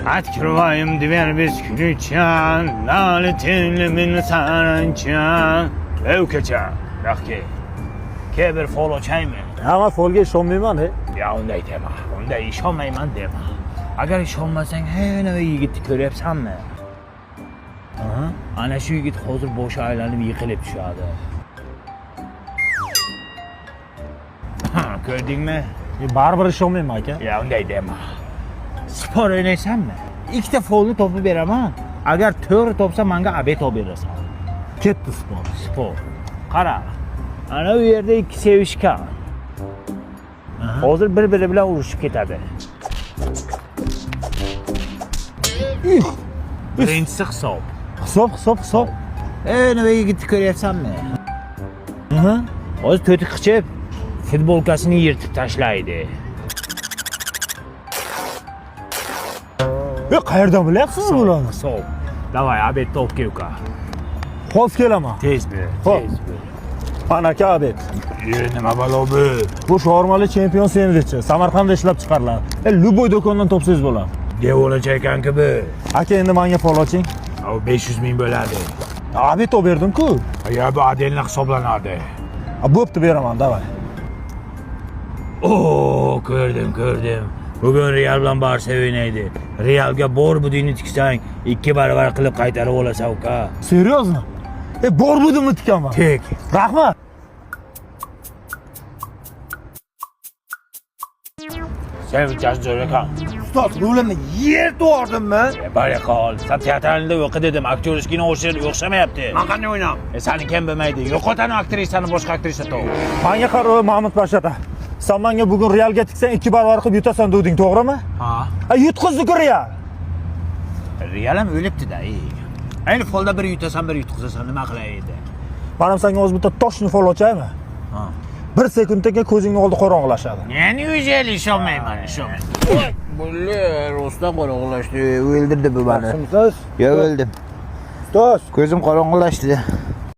Открываем дверь без ключа, налетели мы саранча. Ey ukacha, yoqqa. Ke bir fol ochaymi? Ha, man folga ishonmayman, e. Ya unday dema. Unday ishonmayman dema. Agar ishonmasang, hey, nima yigitni ko'ryapsanmi? Ana shu yigit hozir boshi aylanib yiqilib tushadi. Ha, ko'rdingmi? Baribir ishonmayman aka. Ya unday dema. Spor o'ynaysanmi? Ikkita folni topib beraman. Agar to'g'ri topsa menga обед olib berasan. Ketdi spor. Spor. Qara. Ana u yerda ikki sevishgan. Hozir bir-biri bilan urushib ketadi. Birinchisi hisob. Hisob, hisob, hisob. Ey, nima yigitni ko'ryapsanmi? Hozir to'ti qichib futbolkasini yirtib tashlaydi. E, qayerdan bilyapsiz bularni? Hisob. Давай, обед olib kel uka. Hozir kelaman. Tez ber, Xo'p. tez ber. Mana aka обед. E, nima balo bu? Bu shaurmali chempion sendvichi Samarqandda ishlab chiqariladi. E, любой do'kondan topsangiz bo'ladi. Devolacha ekan-ku bu. Aka, endi menga fol oching. U 500 ming bo'ladi. Обед olib berdim-ku. Ya bu отдельно hisoblanadi. A, bo'pti, beraman, давай. Oo, ko'rdim, ko'rdim. Bugun Real bilan Barsa o'ynaydi. Realga bor budingni tiksang, ikki barobar qilib qaytarib olasan uka. Серьезно? E, bor budimni tikaman. Tek. Rahmat. Sen bittasi zo'r ekan. Ustoz, rulimni yer tug'ordimmi? E, bari qol. Sen teatrda o'qi dedim. Aktyorlikni o'xshamayapti. Men qanday o'ynam? E, sani kim bilmaydi. Yo'qotani aktrisani boshqa aktrisa top. Menga qara, Mahmud Pashata. Sen menga bugun Realga tiksang ikki barobar qilib yutasan deding, to'g'rimi? Ha. A, yutqizdi-ku Real. Real ham o'libdi-da. Ey. Endi folda bir yutasan, bir yutqizasan, nima qilay edi? Mana senga hozir bitta toshni fol ochaymi? Ha. Bir sekunddan keyin ko'zingni oldi qorong'ilashadi. Неужели ishonmayman, ishonmayman. Bo'ldi, rostdan qorong'ilashdi. O'ldirdi bu meni. Yaxshimisiz? Yo, o'ldim. Ustoz, Ko'zim qorong'ilashdi.